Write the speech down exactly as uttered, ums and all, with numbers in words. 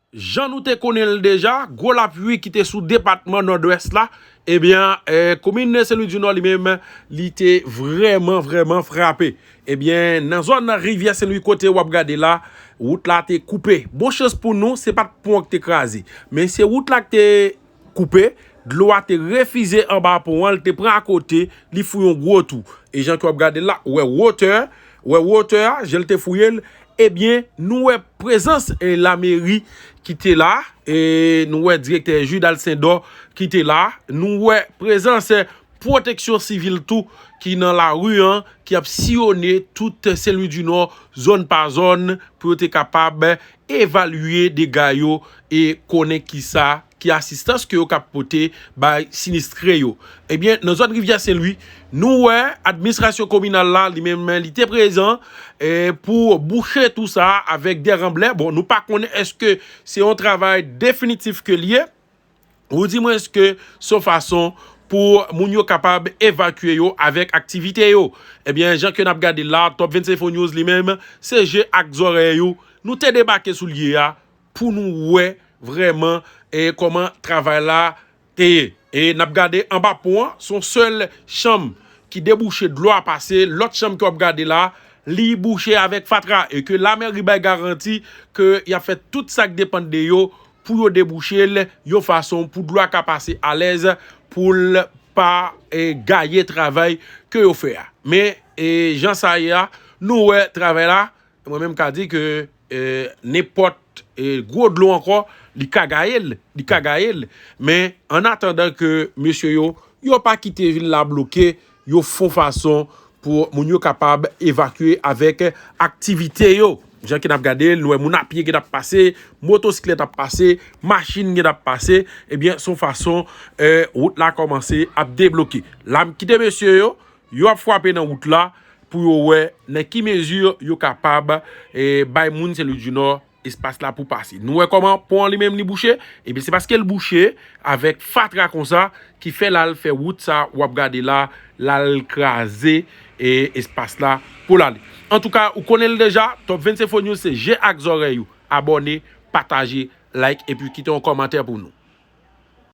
Jan nou te konnen l deja, gwo lapli ki te sou depatman Nòdwès la, ebyen, eh, komin Sen Lwi di Nò li menm, li te vrèman, vrèman frape. Ebyen, nan zòn Rivyè Sen Lwi kote w ap gade la, wout la te koupe. Bon chans pou nou, se pa t pon an ki te kraze, men se wout la ki te koupe, dlo a te refize anba pon an, li te pran akote, li fouye yon gwo twou. E jan ke w ap gade l la, ou wè wotè, ou wè wotè a, jan l te fouye l, ebyen, nou wè prezans, eh, lameri ki te la, e nou wè direktè Judal Sendò ki te la, nou wè prezans, eh, pwoteksyon sivil tou ki nan lari an, ki ap siyone tout Sen Lwi di Nò, zòn pa zòn, pou yo te kapab evalye dega yo e konnen kisa, ki asistans ke yo kab pote bay sinistre yo. Ebyen, nan zòn Rivyè Sen Lwi, nou wè administrasyon kominal la, li menm, li te prezan, eh, pou bouche tou sa avèk de ranblè. Bon, nou pa konnen èske se yon travay definitif ke l ye, ou di mwen èske se yon fason pou moun yo kapab evakye yo avèk aktivite yo. Ebyen, jan ke n ap gade la, Top vennsenk Info News li menm, se je ak zòrèy ou. Nou te debake sou lye a pou nou wè vrèman, eh, kòman travay la te ye. E n ap gade anba pon an, se yon sèl chanm ki debouche, dlo a pase, lòt chanm ke w ap gade la, li bouche avèk fatra, e ke lameri bay garanti ke y ap fè tout sa k depann de yo pou yo debouche l yon fason pou dlo a ka pase alèz, pou l pa, eh, gaye travay ke yo fè a. Men, eh, jan sa ye a, nou wè travay la, mwen menm ka di ke, eh, nenpòt, eh, gwo dlo ankò, li ka gaye l, li ka gaye l. Men, an atandan ke mesye yo, yo pa kite vil la bloke, yo fè yon fason pou moun yo kapab evakye avèk aktivite yo. Jan ke n ap gade l, nou wè moun a pye gen ap pase, motosiklèt ap pase, machin gen ap pase, ebyen, se yon fason, eh, wout la kòmanse ap debloke. L ap kite mesye yo, yo ap frape nan wout la pou yo wè nan ki mezi yo kapab, eh, bay moun Sen Lwi di Nò espas la pou pase. Nou wè kòman pon an li menm li bouche, ebyen se paske l bouche avèk fatra konsa ki fè l al fè wout sa w ap gade la, l al kraze, eh, espas la pou l ale. Antouka, ou konnen l deja, Top vennsenk Info News se je ak zòrèy ou. Abòne, pataje, like, epi kite yon kòmantè pou nou.